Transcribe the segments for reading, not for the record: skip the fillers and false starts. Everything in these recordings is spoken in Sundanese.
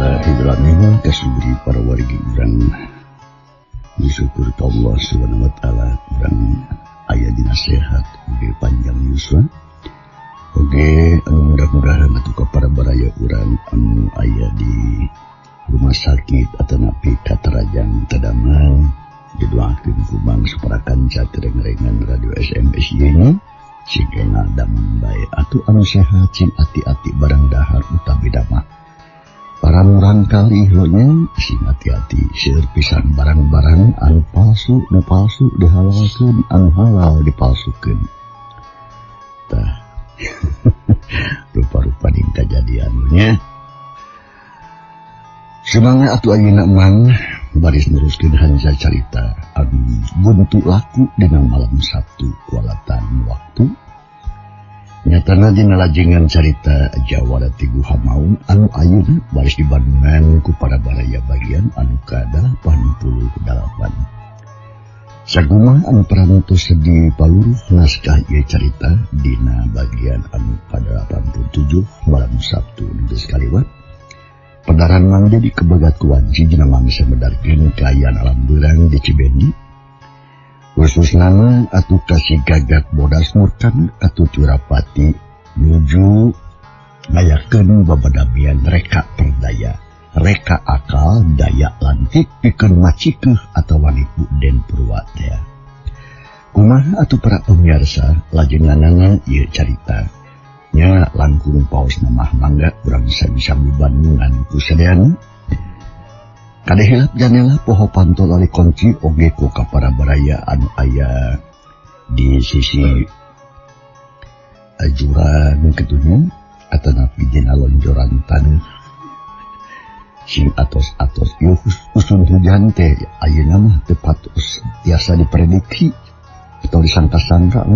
Alhamdulillahirabbil alamin kasubri para wargi urang bersyukur ka Allah Subhanahu wa taala urang aya dina sehat oge panjang yuswa oge anu mudah-mudahan atuh ka para baraya urang anu aya di rumah sakit atanapi katarajang tadamang didoakeun ku bangsa para kanca reng-rengan radio SMS ieu sing engal damang bae atuh anu sehat sing ati-ati barang dahar utawi damah para murang kali nya sing hati-hati seueur pisan barang-barang anu palsu nu palsu dihalalkeun anu halal dipalsukeun tah rupa-rupa ding kajadian nya semangat atuh ayeuna mang baris neruskeun hansa carita anu buntu laku dina malam Sabtu kualatan waktu nyatana dina lajengan carita Jawara ti Guha Maung anu ayeuna baris di Bandungan ku para baraya bagian anu ka-88. Sakumaha anu parantos di paluruh naskah ieu carita dina bagian anu ka-87 malam Sabtu geus kaliwat. Pedaran Mang Dedi kebegat kuanci dina mangsa medarkeun kaayaan alam beurang di Cibendi. Khususna atuh kasih gagak bodas murkana atuh Curapati nuju ngayakeun babadabian reka perdaya reka akal daya lantik pikeun macikeuh atawa nipu Den Purwa teh. Kumaha atuh para pemirsa lajenganana ieu carita nya langkung paos mah mangga urang sami-sami Bandungan ku sadayana. Kade hilap janela poho pantol ali kunci oge ku ka para baraya anu aya di sisi jurang kitunya atanapi dina lonjoran taneuh sing atos-atos ieu usum hujan teh ayeuna mah teu patos tiasa diprediksi atau disangka-sangka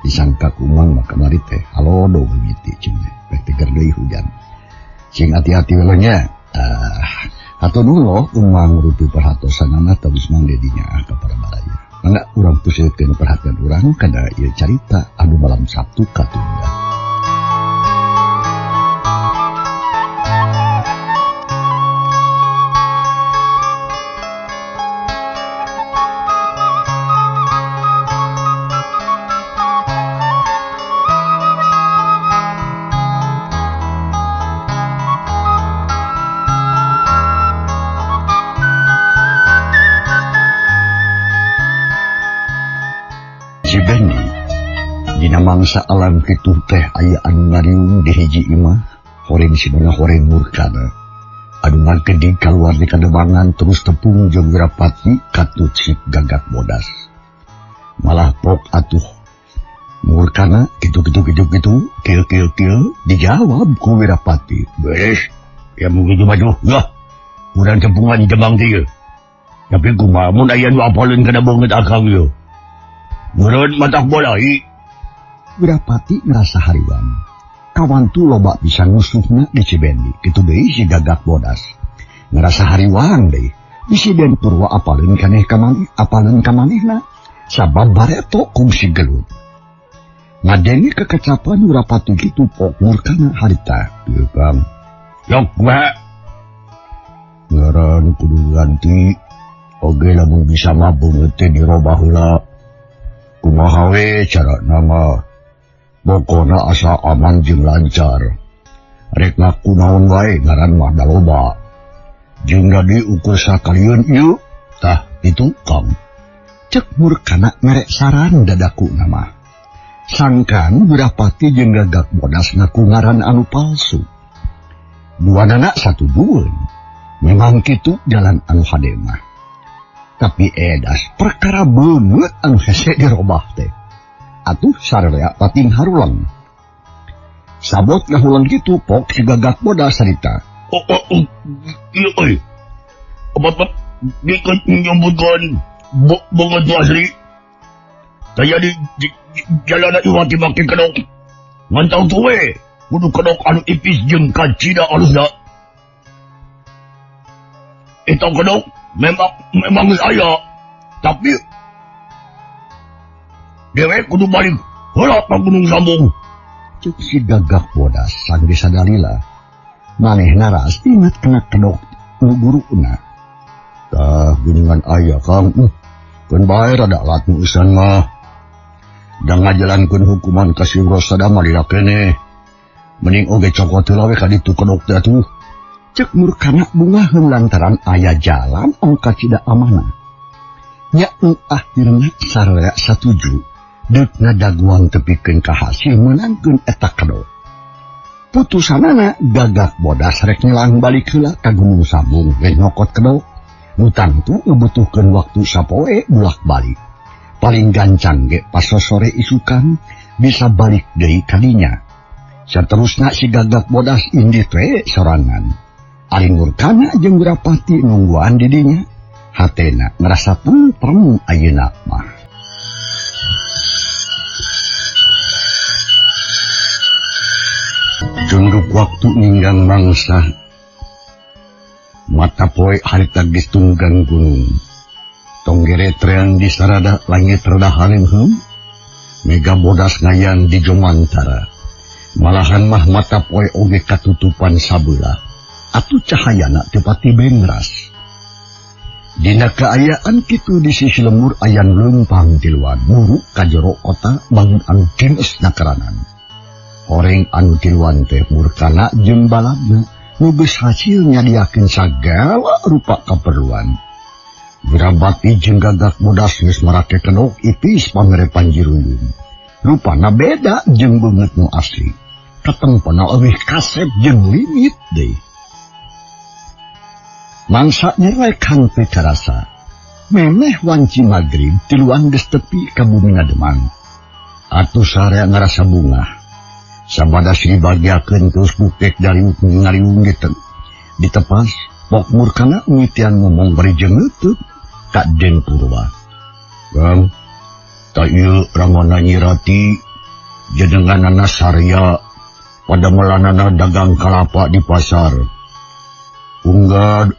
disangka kumang maka kamari teh halodo mimiti cenah pek teger deui hujan sing hati-hati we nya. Atau dulu umang rupi perhatosanana tabis mang dedinya ka para baraya. Mangga urang pusatkeun perhatian urang kana ieu carita anu malam Sabtu katunda. Dina mangsa alam kitu teh aya anu ngariung di hiji imah horeng sidona horeng murkana anu ngagedeg kaluar di kademangan terus tepung jeung Wirapati katut si gagak bodas malah pok atuh murkana kitu kitu kitu kitu kieu kieu kieu dijawab ku Wirapati beres ya mun kitu mah yah urang tepungan di Demang teh tapi kumaha mun aya nu apaleun kana beungeut akang ieu meureun matak bolai. Wirapati ngerasa hariwang. Kawantu loba bisa ngusuhna di Cibendi. Kitu deui si gagak bodas. Ngerasa hariwang deui. Bisi Den Purwa apaleun kaneh ka maneh, apaleun ka manehna. Sabab bareto kungsi gelut. Ngadenge kekecapan Wirapati kitu pok murkana harita. Ieu Kang. Yok kumaha? Ngaran kudu ganti. Oge lamun bisa mah beungeut teh dirobah heula. Kumaha we carana mah. Pokona asa aman jeung lancar. Rek ngaku naon wae ngaran mah da loba. Jeung da diukur sakalieun ieu tah itu Kang. Cek murkana mere saran dadaku nama. Sangkan Wirapati jeung gagak bodas ngaku ngaran anu palsu. Duanana satujueun. Memang kitu jalan anu hade mah. Tapi edas perkara beungeut anu hese dirobah teh. Atuh sararea pating harulang. Sabot ngahulang kitu pok si gagak bodas harita. Oh, oh, oh, ieu euy. Bapak dikeun nyebutkeun beungeut asli. Taya di jalana iwati make kedok. Ngan tangtu we kudu kedok anu ipis jeung kacida alusna. Eta kedok memang geus aya. Tapi dewek kudu balik heula ka Gunung Sambung. Cek si gagak bodas sanggeus sadalila. Manehna ras inget kana kedok nu guruna. Tah geuningan aya Kang. Keun bae rada lat nu isan mah. Da ngajalankeun hukuman ka si Rosada mah lila keneh. Mending oge cokot heula we ka ditu kedok teh atuh. Cek Murkana bungaheun lantaran aya jalan ongka cida amanah. Nya nu akhirna sararea satuju deuk ngadaguan tepikeun ka hasil meunangkeun eta kedok. Putusanana Gagak Bodas rek nyelang balik heula ka Gunung Sambung we nyokot kedok. Nu tangtu ngebutuhkeun waktu sapoe bulak-balik. Paling gancang ge pas sore isukan bisa balik deui kadinya. Saterusna si Gagak Bodas indit we sorangan. Ari Murkana jeung Wirapati nungguan di dinya. Hatena ngerasa tentrem ayeuna mah. Cunduk waktu ninggang mangsa. Mata poe harita geus tunggang gunung. Tonggere treang di sarada langit rada hareungheum. Mega bodas ngayang di jomantara. Malahan mah mata poe oge katutupan sabelah. Atuh cahayana teu pati bengras. Dina kaayaan kitu di sisi lembur ayan leumpang tiluan muruk ka jero kota bangun anu dines nakaranan. Horeng anu tiluan teh Murkana jeung balabna nu geus hasil nyadiakeun sagala rupa kaperluan. Wirapati jeung Gagak Bodas geus marake kedok ipis pangere panjiruyung. Rupana beda jeung beungeut nu asli. Katempona leuwih kasep jeung limit deui. Mangsa nyerek hangte karasa. Memeh wanci magrib tiluan geus tepi ka bumi Demang. Atuh sarea ngarasa bungah. Sabada dibagiakeun terus bukek dari ngariung ditepas Pok Murkana ngitian ngomong bari jeungeuteup ka Den Purwa. Kang, ta ieu ramana Nyi Rati jenenganana Sarya pada melanana dagang kalapa di pasar. Unggah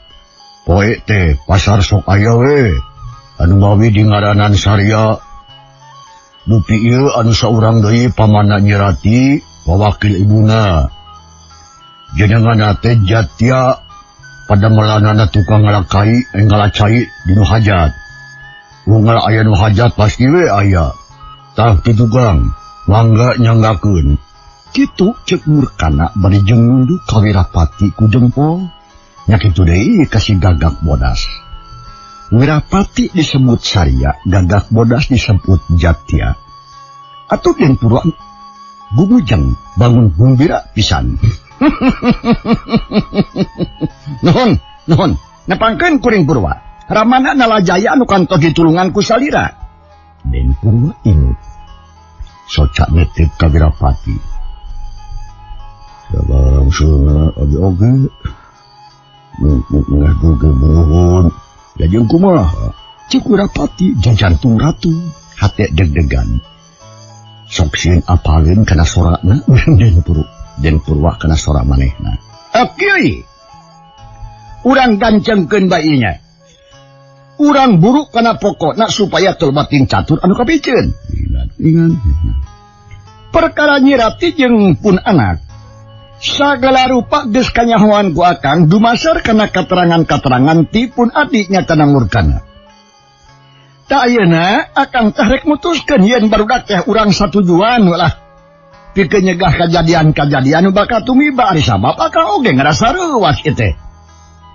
poe teh pasar sok aya we anu mawi di ngaranan Sarya. Dupi ieu anu saurang deui pamana Nyi Rati wawakil ibuna. Jenenganna teh Jatia pada melanana tukang ngalakai ngalacai di nu hajat. Unggal aya nu hajat pasti we aya. Tah kitu Kang, mangga nyanggakeun. Kitu ceuk Murkana bari jeung nunduk ka Wirapati ku jempol. Nya kitu deui ka si Gagak Bodas. Wirapati disebut Sarya, Gagak Bodas disebut Jatia. Atuh Den Purwa gumujeng bangun gumbira pisan. Nuhun, nuhun. Nepangkeun kuring Purwa. Ramana Nalajaya anu kantos ditulungan ku salira. Den Purwa ingut. Soca netep ka Wirapati. Sabang abi oge. Ngeh nuhun. Ya jeung kumaha? Cik Wirapati jantung ratu, hate deg-degan. Sok sieun apaleun kana sorana Den Purwa. Den Purwa kana sora manehna. Oke. Urang gancengkeun bainya. Urang buruk kana pokokna supaya teu batin catur anu kapiceun. Ingat, ingat. Perkara Nyi Rati jeung pun anak. Sagala rupa geus kanyahoan ku akang dumasar kana keterangan-keterangan ti pun adi nyata Murkana. Ta ayeuna akang teh rek mutuskeun yen barudak teh urang satujuan lah. Pikeun nyegah kajadian-kajadian nu bakal tumiba ari sabab akang oge ngarasa reuwas ieu teh.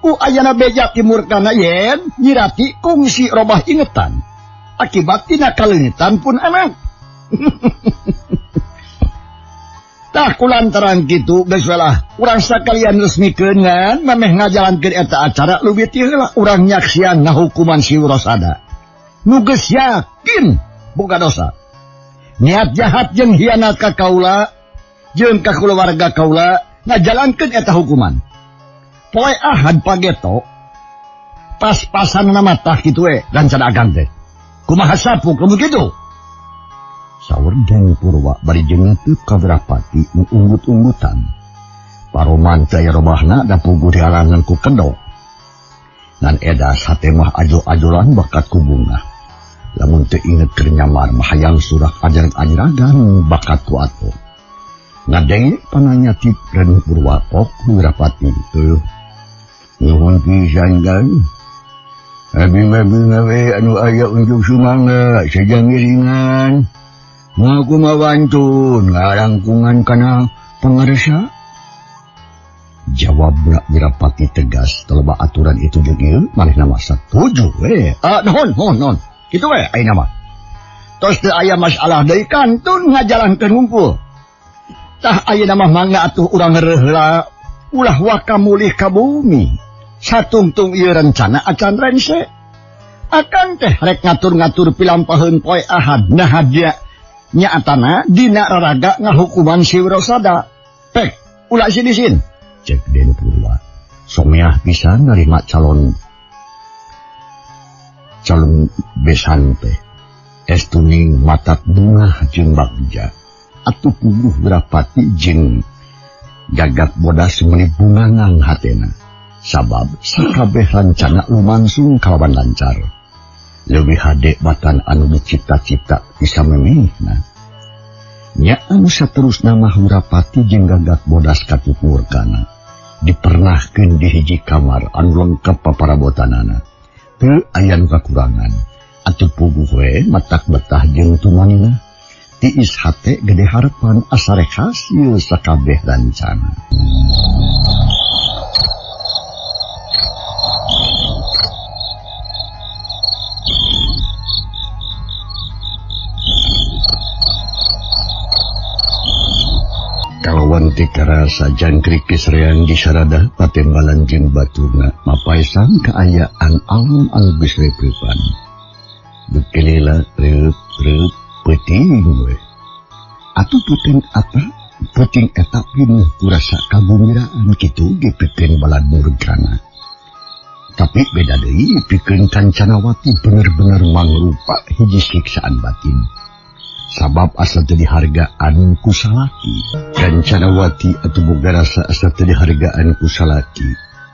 Ku ayana beja ti Murkana yen Nyi Rati kungsi robah ingetan. Akibat tina kaleungitan pun anak. Tah kulantaran kitu geus lah urang sakalian resmikeun ngan memeh ngajalankeun eta acara leuwih ti heula urang nyaksian ngahukuman si Rosada. Nu geus yakin boga dosa. Niat jahat jeung hianat ka kaula jeung ka kulawarga kaula ngajalankeun eta hukuman. Poe Ahad pageto pas-pasan nama tah kitu we rencana akang teh. Kumaha sapuk lamun kitu? Saur Den Purwa bari jeung teu ka Wirapati nu unggut-unggutan. Paroman teh aya robahna da puguh dihalangan ku kedok. Ngan edas hate mah ajo-ajolan bakat ku bungah. Lamun teu inget keur nyamar mah hayang surak ajaran-ajaragan bakat ku atuh. Ngadenge pananya ti Raden Purwa kok Wirapati teuh. Nuhun pisan kan. Abi mah we anu aya unjuk sumangga sajang ngiringan. Moal kumaha wantun ngarangkungan kana pangarsa. Jawabna Wirapati tegas, teu loba aturan itu jeung ieu manehna mah satuju we. Ah nuhun nuhun nuhun. Kitu we ayeuna mah. Tos teu aya masalah deui kantun ngajalankeun hungkul. Tah ayeuna mah mangga atuh urang heula ulah waka mulih ka bumi. Satungtung ieu rencana acan rengse. Akan teh rek ngatur-ngatur pilampaheun poe Ahad nah dia nyaatana dina raraga ngahukuman si Wirosada. Pek ulah sinisin. Cek Den Purwa. Someah pisan narima calon besan teh. Estuning matak bungah jeung bagja. Atuh puguh Wirapati jeung Gagak Bodas meuni bungangan hatena. Sabab sakabeh rencana lumangsung kalawan lancar. Leuwih hade batan anu dicipta-cipta bisa memihna. Nya anu saterusna mah Wirapati jeung Gagak Bodas katut murkana. Dipernahkeun di hiji kamar anu lengkap paparabotanana. Teu aya nu kakurangan. Atuh puguh we matak betah jeung tumanina. Tiis hate gede harapan asa rek hasil sakabeh rencana. Kalawan teu karasa jangkrik keserean di sarada patembalan jeung baturna mapaesan kaayaan alam anu geus repreupan. Bekelela reup-reup peuting we. Atuh peuting eta, peuting eta pinuh ku rasa kagumiraan kitu ge pikeun balad murgana. Tapi beda deui pikeun Kancanawati bener-bener mangrupa hiji siksaan batin. Sabab asa teu dihargaan ku salaki. Kancanawati atuh boga rasa asa teu dihargaan ku salaki,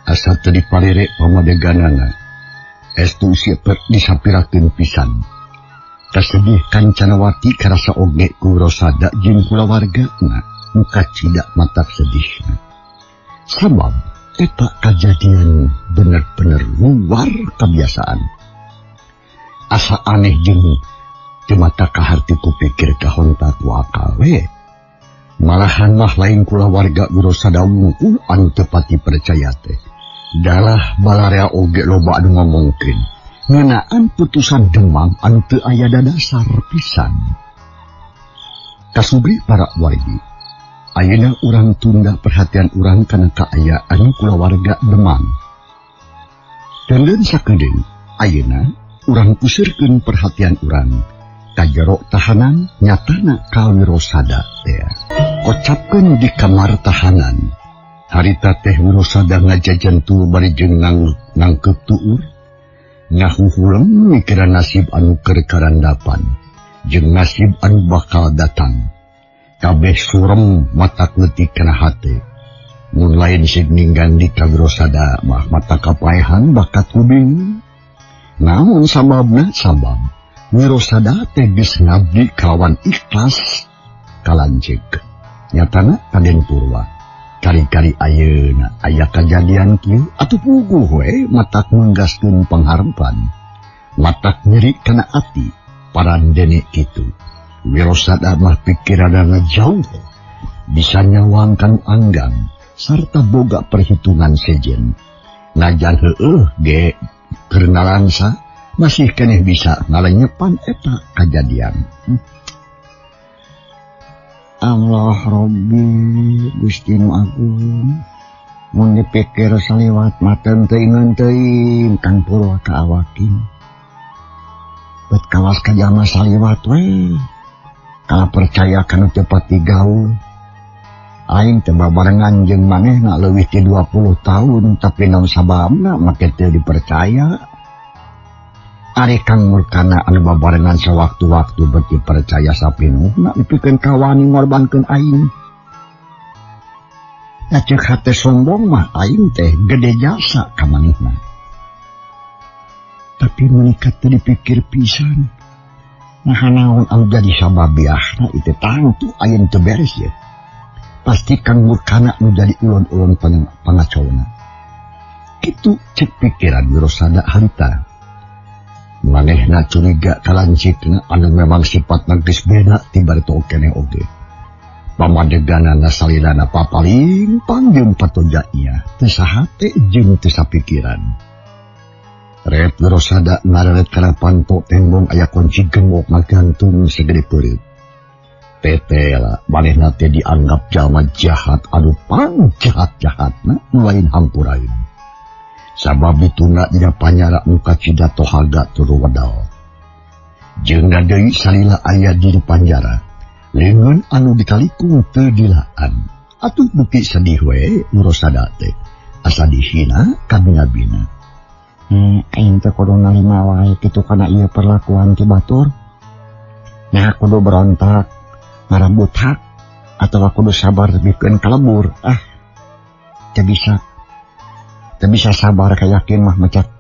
asa teu dipalere pamadeganana. Estu sieper disapirakeun pisan. Kasedih Kancanawati karasa oge ku Rosada jeung kulawargana, muka cidak matak sedihna. Sabab eta kajadian bener-bener luar kebiasaan. Asa aneh jeung teu mata kaharti ku pikir kahonta ku akal we. Malahan mah lain kulawarga Wirosada wungkul anu teu pati percaya teh. Dalah balarea oge loba anu ngomongkeun ngeunaan putusan Demang anu teu aya dadasar pisan. Kasubri para wargi, ayeuna urang tunda perhatian urang kana kaayaan kulawarga Demang. Deuleun sakedeung, ayeuna urang pusirkeun perhatian urang ka jero tahanan nyatana ka Wirosada teh. Kocapkeun di kamar tahanan. Harita teh Wirosada ngajajan tuur bari jeung nangkeup tuur. Ngahuhuleng mikiran nasib anu keur karandapan jeung nasib anu bakal datang. Kabeh surem matak leutik kana hate. Mun lain sig ninggan di ka Wirosada mah mata kapaehan bakat kubing. Namun sababna sabab Wirosada teh geus ngabdi kalawan ikhlas kalanceuk. Nyatana Raden Purwa kali-kali ayeuna aya kajadian kieu atuh puguh we matak menggaskeun pangharepan. Matak nyeri kana ati parandene kitu. Wirosada mah pikiranana jauh bisa nyawang kanu anggang sarta boga perhitungan sejen. Najan heueuh ge keur nalangsa masih keneh bisa ngalenyepan eta kajadian. Allah Robbi Gusti nu Agung, mun dipikir saliwat maten teuingeun teuing Kang Purwa ka awakin. Bet kawas ka jalma saliwat we. Kala percaya kana teu pati gaul. Aing teh babarengan jeung manehna leuwih ti 20 tahun tapi naon sababna make teu dipercaya. Ari Kang Murkana anu babarengan sewaktu-waktu beuki percaya sapinuhna dipikeun kawani ngorbankeun aing. Da ceuk hate sombong mah aing teh gede jasa ka manehna. Tapi meuni teu dipikir pisan. Nah naon anu jadi sababiahna ieu tangtu aing teu beres ye. Pasti Kang Murkana nu jadi ulon-ulon pangacowna. Kitu cek pikiran Wirosada harita. Manehna curiga kalancikna anu memang sifatna geus beda ti bareto keneh oge. Pamadeganana salilana papalimpang jeung patoja ieu teu sahate jeung teu sapikiran. Ret Wirosada ngareret kana panto tembong aya kunci gemok ngagantung segede peureut. Tetela manehna teh dianggap jalma jahat anu pang jahat-jahatna nu lain hampuraeun. Sabab ditunda dina panyara nu kacida tohaga turu wedal. Jeung deui salila aya di panjara. Leungeun anu dikalikung teu dilaan. Atuh beuki sedih we Wirosada teh. Asa dihina kabina-bina. Aing teh kudu narima wae kitu kana ieu perlakuan ti batur. Nah kudu berontak, ngarambut hak atawa kudu sabar bikeun kalebur. Ah, teu bisa. Teu bisa sabar kayakin mah mecak.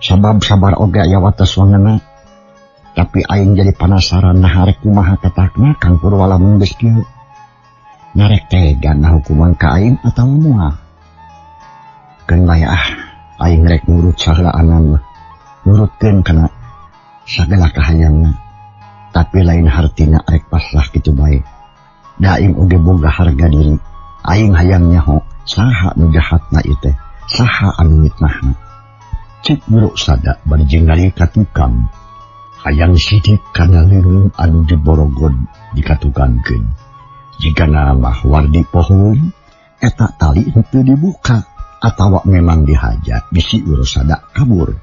Sabab sabar oge aya wates wangeuna. Tapi aing jadi penasaran nah arek kumaha ketakna Kang Purwa lamun geus kieu. Narek tega ngahukuman ka aing atawa moal. Keun bae ah, aing rek nurut saheulaanan mah. Nurutkeun kana sagala kahayangna. Tapi lain hartina arek pasrah kitu bae. Da aing oge boga harga diri. Aing hayang nyaho saha nu jahatna ieu teh, saha anu mitnahna. Cek Wirosada bari jeung ngali ka tukang. Hayang sidik kana leungeun anu diborogod dikatukangkeun. Jigana mah wardi pohon eta tali henteu dibuka atawa memang dihaja bisi Wirosada kabur.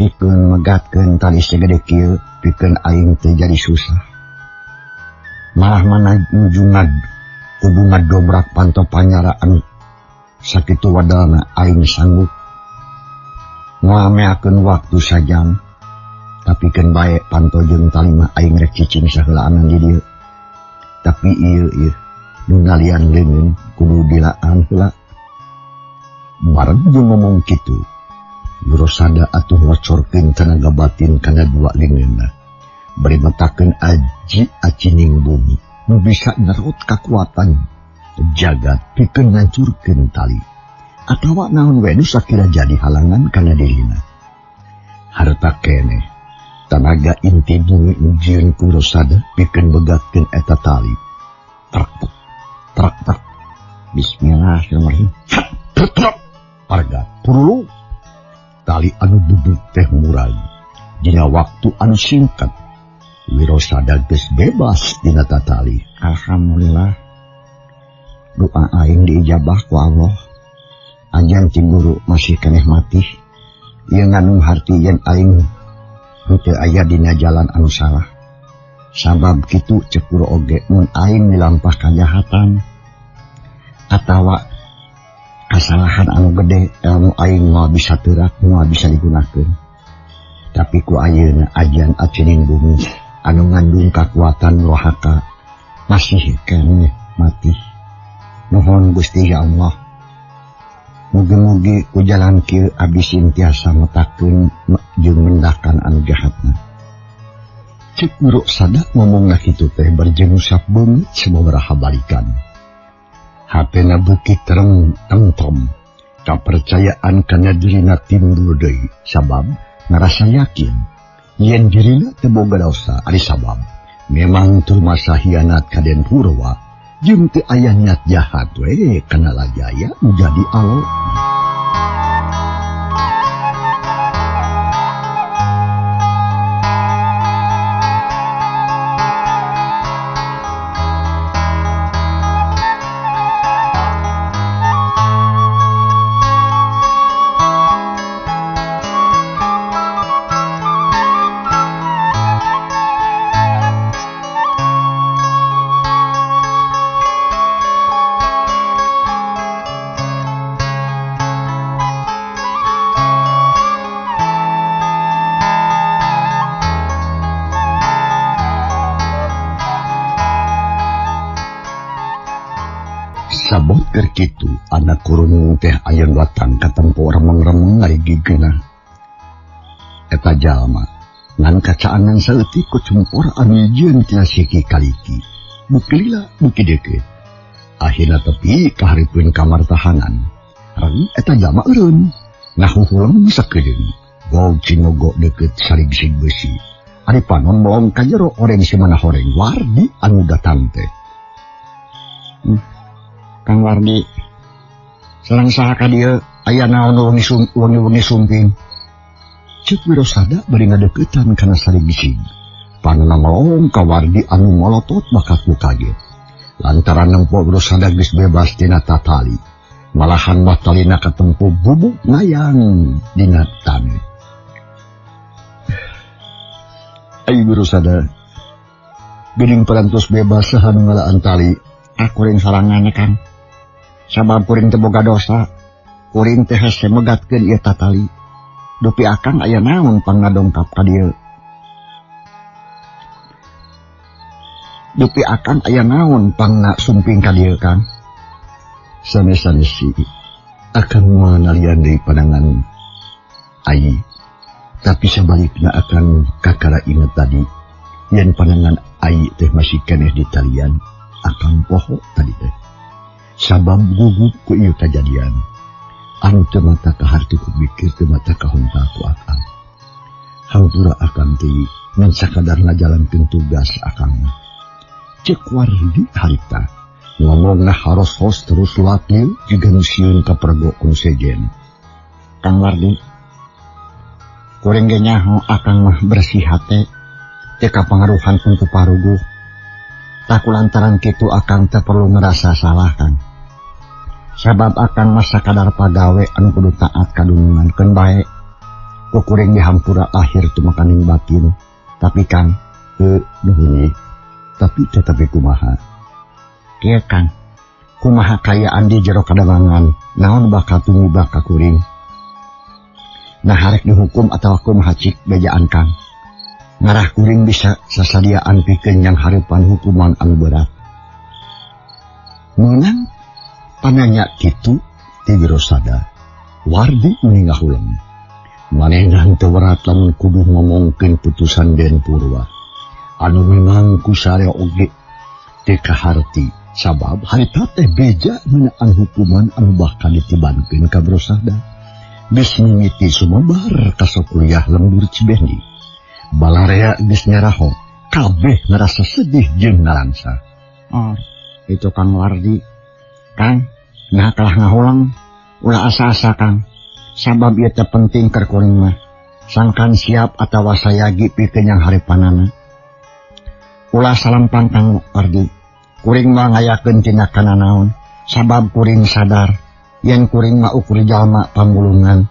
Pikeun megatkeun tali segede kieu, pikeun aing teh jadi susah. Malah mana nujungad kudu ngadobrak panto panyara anu sakitu wadalna aing sanggup. Ngameakeun waktu sajam, tapi keun bae panto jeung tali mah aing rek cicing saheulaanan di dieu. Tapi ieu ieu nu ngalian leungeun kudu dilaan heula. Bareng jeung ngomong kitu, Wirosada atuh ngocorkeun tenaga batin kana dua leungeunna. Bari metakeun aji acining bumi nu bisa nyerot kakuatan jagat pikeun ngancurkeun tali. Atawa naon we nu sakira jadi halangan kana dirina. Harta keneh tanaga inti bumi nu jieun ku Wirosada pikeun begatkeun eta tali. Trak trak trak. Bismillahirrahmanirrahim. Trak parga purulu. Tali anu duduk teh murag. Dina waktu anu singkat Wirosada geus bebas dina tatali. Alhamdulillah. Doa aing diijabah ku Allah. Ajan ti guru masih keneh mati. Ieu ngandung harti yen aing henteu aya dina jalan anu salah. Sabab kitu ceuk guru oge mun aing milampah kajahatan atawa kasalahan anu gede, ilmu aing moal bisa teurak, moal bisa digunakeun. Tapi ku ayeuna ajan acining bumi anu ngandung kakuatan rohaka masih keneh mati. Nuhun Gusti ya Allah. Mugi-mugi ku jalan kieu abdi sintiasa metakeun jeung mendakan anu jahatna. Cek Wirosada ngomongna kitu teh bari jeung ngusap beungeut sababaraha balikan. Hatena beuki tereng tengtom. Kapercayaan kana dirina timbul deui sabab ngarasa yakin yen dirina teu boga dosa ari sabab memang tur masa hianat ka Den Purwa jeung teu aya niat jahat we kana Lajaya nu jadi alo. Sabot keur kitu anak kurung teh aya datang katempo remeng-remeng ngarigigeuna. Eta jalma Ngan kacaangan saeutik ku cempor anu jieun tina siki kaliki. Buki lila buki deukeut. Akhirna tepi ka hareupeun kamar tahanan. Reng eta jalma eureun. Ngahuhuleng sakedeung. Gog cinogok deukeut sarigsig beusi. Ari panon melong ka jero oreng si mana horeng Wardi anu datang teh. Kang Wardi, sareng saha ka dieu aya naon wengi-wengi sumping? Ceuk Wirasada bari ngadeuketan kana sarigsig. Panonna melong ka Wardi anu molotot bakat ku kaget. Lantaran nempo Wirasada geus bebas tina tatali. Malahan mah talina katempo bubuk ngayang dina taneuh. Ayo Wirasada, geuning parantos bebas saha nu ngalaan tali. Ah, kuring sorangan Kang. Sabab kuring teu boga dosa. Kuring teh hese megatkeun ieu tatali. Dupi akang aya naon pangadongkap ka dieu. Dupi akang aya naon pangna sumping ka dieu Kang. Sanes-sanes si akan moal nalian deui pandangan ai. Tapi sebalikna akan kakara inget tadi yen pandangan ai teh masih keneh di talian akang poho tadi teh. Sabab gugup ku ieu kajadian. Anu teu mata kaharti ku mikir teu mata kahonta ku akang. Hampura akang teh ngan sakadar ngajalankeun tugas akang mah. Ceuk Wardi harita ngomongna haros-hos terus lakil juga nu sieun kapergok ku sejen. Kang Wardi, kuring ge nyaho akang mah bersih hate teu kapangaruhan ku paruguh. Tah kulantaran kitu akang teu perlu ngerasa salah Kang. Sabab akang mah sakadar pagawe anu kudu taat kadunungan keun bae. Ku kuring dihampura lahir tumakaning batin. Tapi Kang, teu nuhun tapi tetapi kumaha? Kieu Kang, kumaha kayaan di jero kademangan, naon bakal tumibak ka kuring? Nah harek dihukum atawa kumaha cik bejaan Kang. Ngarah kuring bisa sasadiaan pikeun yang hareupan hukuman anu berat. Meunang pananya kitu ti Wirasada. Wardi meni ngahuleng. Manehna teu werat lamun kudu ngomongkeun putusan Den Purwa. Anu memang ku sare oge teu kaharti sabab harita teh beja ngeunaan hukuman anu bakal ditibankeun ka Wirasada. Geus mimiti sumebar ka sakuliah lembur Cibendi. Balarea geus nyaraho, kabeh ngarasa sedih jeung nalangsa. Oh, itu Kang Wardi. Kang, nah kalah ngahuleng, ulah asa-asa Kang. Sabab ieu teh penting keur kuring mah. Sangkan siap atawa sayagi pikeun yang hareupanana. Ulah salampang Kang Wardi. Kuring mah ngayakeun tindakan naon, sabab kuring sadar yen kuring mah ukur jalma pangulungan.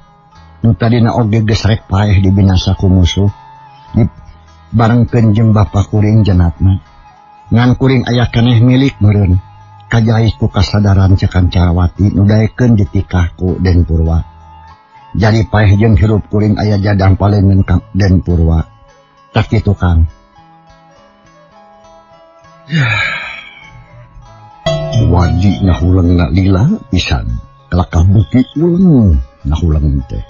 Nu tadina oge geus rek paeh dibinasa ku musuh. Dibarengkeun jeung bapa kuring jenatna. Ngan kuring aya keneh milik meureun. Kajais ku kasadaran cekan Carawati nu daekeun ditikah ku Den Purwa. Jadi paeh jeung hirup kuring aya jadang paleungeun ka Den Purwa. Tah kitu Kang. Wardi ngahulengna lila pisan. Kalakah buki uleng ngahuleng teh.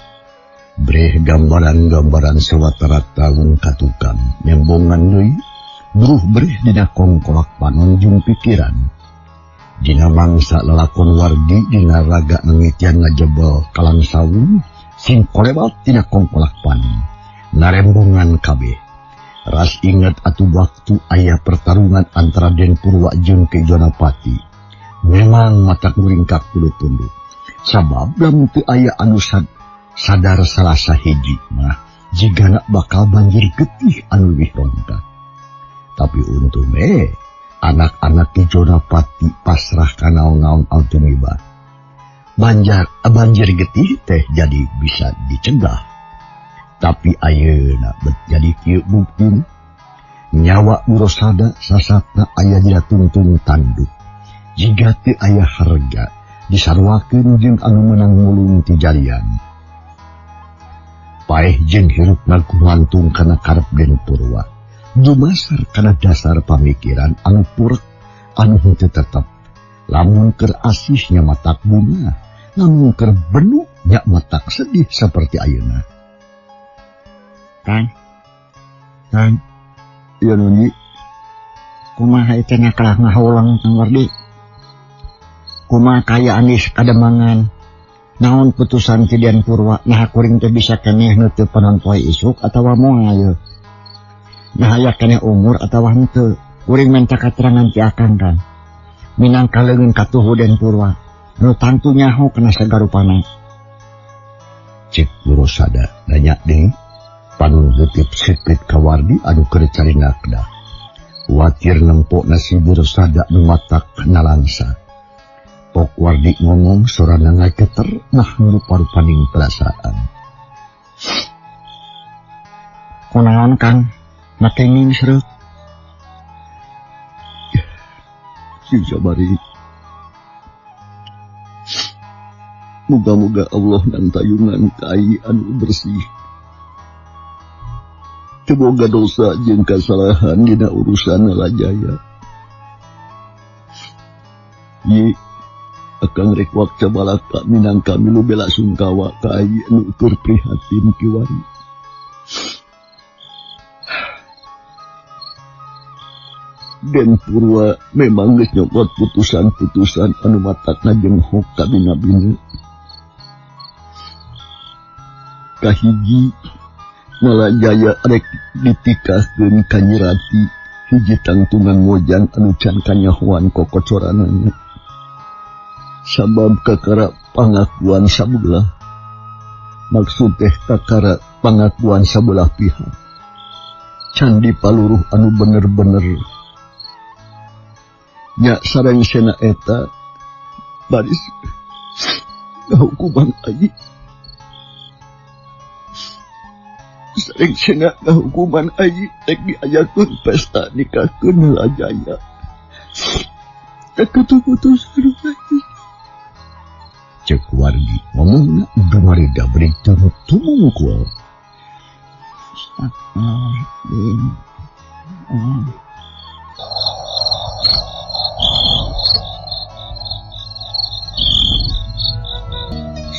Breh gambaran-gambaran sawatara taun katukang nyembongan deui buruh breh dina kongkolak panon jeung pikiran. Dina mangsa lalakon Wardi dina raga mimitian ngajebel kalang sawung sing kolebat dina kongkolak panon narembongan kabeh. Ras inget atuh waktu aya pertarungan antara Den Purwa jeung Ki Jonapati. Memang mata kuring kudu tunduk. Sabab lamun teu aya anu sadar salah sahiji mah jigana bakal banjir getih anu leuwih rongkak. Tapi untung anak-anak Ki Jonapati pasrah ka naon-naon anu tumiba. Banjir getih teh jadi bisa dicegah. Tapi ayeuna bet jadi kieu buktina. Nyawa Wirasada sasatna aya dina tungtung tanduk. Jiga teu aya harga disaruakeun jeung anu meunang mulung ti jalian. Paeh jeung hirupna gumantung kana karep Den Purwa. Dumasar kana dasar pamikiran anu purek anu henteu tetep. Lamun keur asih nya matak bunga, lamun keur benu nya matak sedih seperti ayeuna. Kang, Kang, Ieu nuni kumaha ieu teh kalah ngahuleng Kang Wardi? Kumaha kaayaan di kademangan? Naon putusan ti Den Purwa? Nah kuring teh bisa keneh nu teu panon poe isuk atawa moal ieu? Nah aya keneh umur atawa henteu? Kuring minta keterangan ti Akang kan. Minangka leungeun katuhu Den Purwa. Nu tangtu nyaho kana sagarupana. Cek Wirosada nanya deui panon leutik seukeut ka Wardi anu keur carinakna. Kuatir nempo nasi Wirosada nu matak nalangsa. Pok Wardi ngomong sorana ngageter nah rupa-rupaning perasaan. Kunaon Kang? Make ngingsreuk. Sing sabari. Muga-muga Allah nangtayungan kai anu bersih. Teu boga dosa jeung kasalahan dina urusan Nalajaya. Ye, akang rek wakca balaka minangka milu bela sungkawa ka ai anu keur prihatin kiwari. Den Purwa memang geus nyokot putusan-putusan anu matakna jeung hok kabina-bina. Kahiji Nalajaya rek ditikahkeun ka Nyi Rati hiji tangtungan ngojang anu can kanyahoan kokocoranana. Sabab kakara pangakuan sabelah. Maksud teh kakara pangakuan sabelah pihak. Can dipaluruh anu bener-bener. Nya sareng sena eta baris ngahukuman aji. Sareng sena ngahukuman aji rek diajakeun pesta nikahkeun Nalajaya. Putus aji. Cek Wardi ngomongna dumarida beri tumungkul. Astagfirullahaladzim.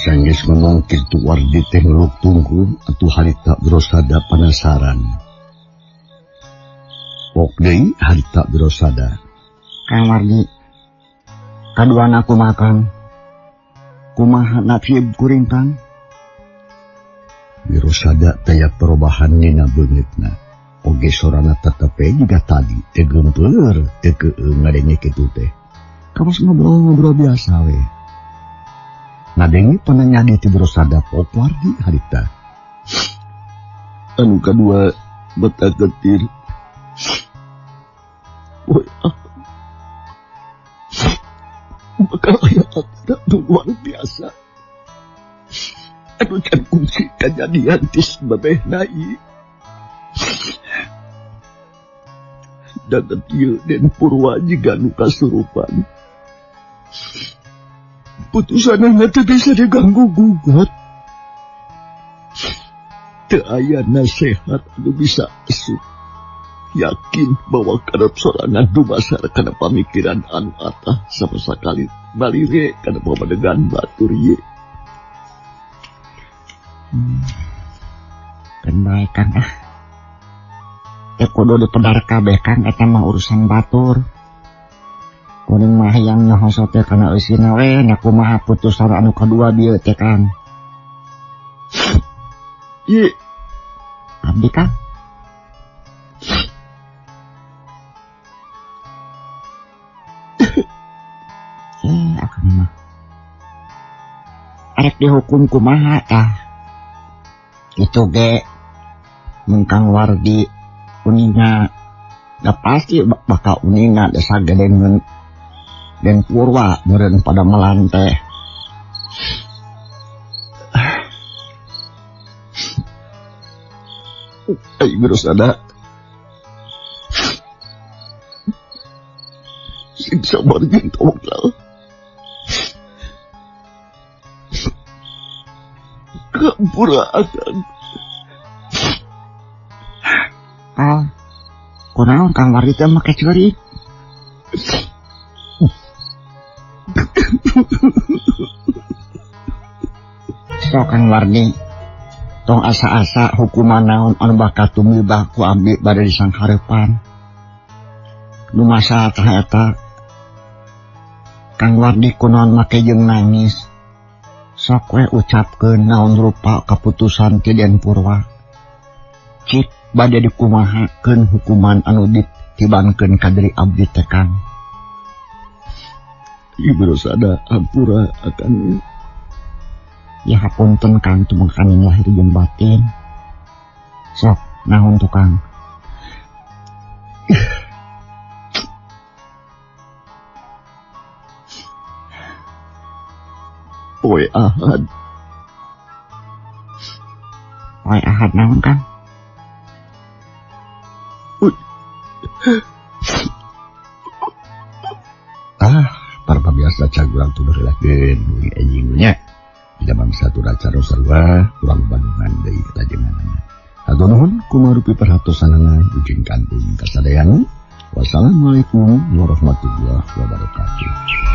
Sanggeus ngomong kitu Wardi teh ngeluk tungkul atuh harita Wirosada panasaran. Pok deui harita Wirosada. Kang Wardi, kaduana kumaha Kang? Kumaha nasib kuring Kang? Wirosada taya perubahan dina beungeutna. Oge sorana tetep we jiga tadi, teu geumpeur, teu keueung ngadenge kitu teh. Kawas ngobrol-ngobrol biasa we. Ngadenge pananyadi ti Wirosada Pok Wardi harita. Anu kadua beta getir. Woi, bakal aya akhirat nu luar biasa. Anu can kungsi kajadian tis babehna ieu. Daget ieu Den Purwa jiga nu kasurupan. Putusanana teu bisa diganggu gugat. Teu aya nasehat anu bisa asup. Yakin bahwa karep sorangan dumasar kana pamikiran anu atah sama sakali balire kana pamadegan batur ye. Keun bae Kang ah. Teu kudu dipedar kabeh Kang eta mah urusan batur. Kuring mah hayang nyaho teh kana eusina we na kumaha putusan anu kadua bieu teh Kang. Ye, abdi Kang. Akang mah arek dihukum kumaha tah? Itu ge mun Kang Wardi uninga da pasti bakal uninga desa gede Den Purwa meureun pada melante. Ai Wirosada. Sing sabar jeung tawakal. Kampura akang. Ah, kunaon Kang Wardi teh make ceurik? Sok Kang Wardi, Tong asa-asa hukuman naon anu bakal tumibah ku abdi bade disanghareupan. Lumasa tah eta Kang Wardi kunaon make jeung nangis. Sok we ucapkeun naon rupa kaputusan ti Den Purwa. Cik bade dikumahakeun hukuman anu ditibankeun ka diri abdi teh Kang. Ibu Rosada ampura akan ya hapunten Kang tumengkaning lahir jeung batin. Sok naon tukang? Poe Ahad. Poe Ahad naon Kang? Ah, para pamirsa cagurang tuduh relakeun wengi enjing nya. Di mangsa turacara sarua urang Bandungan deui kajenganana. Hatur nuhun kumarupi perhatosanana ujing kantun kasadayana. Wassalamualaikum warahmatullahi wabarakatuh.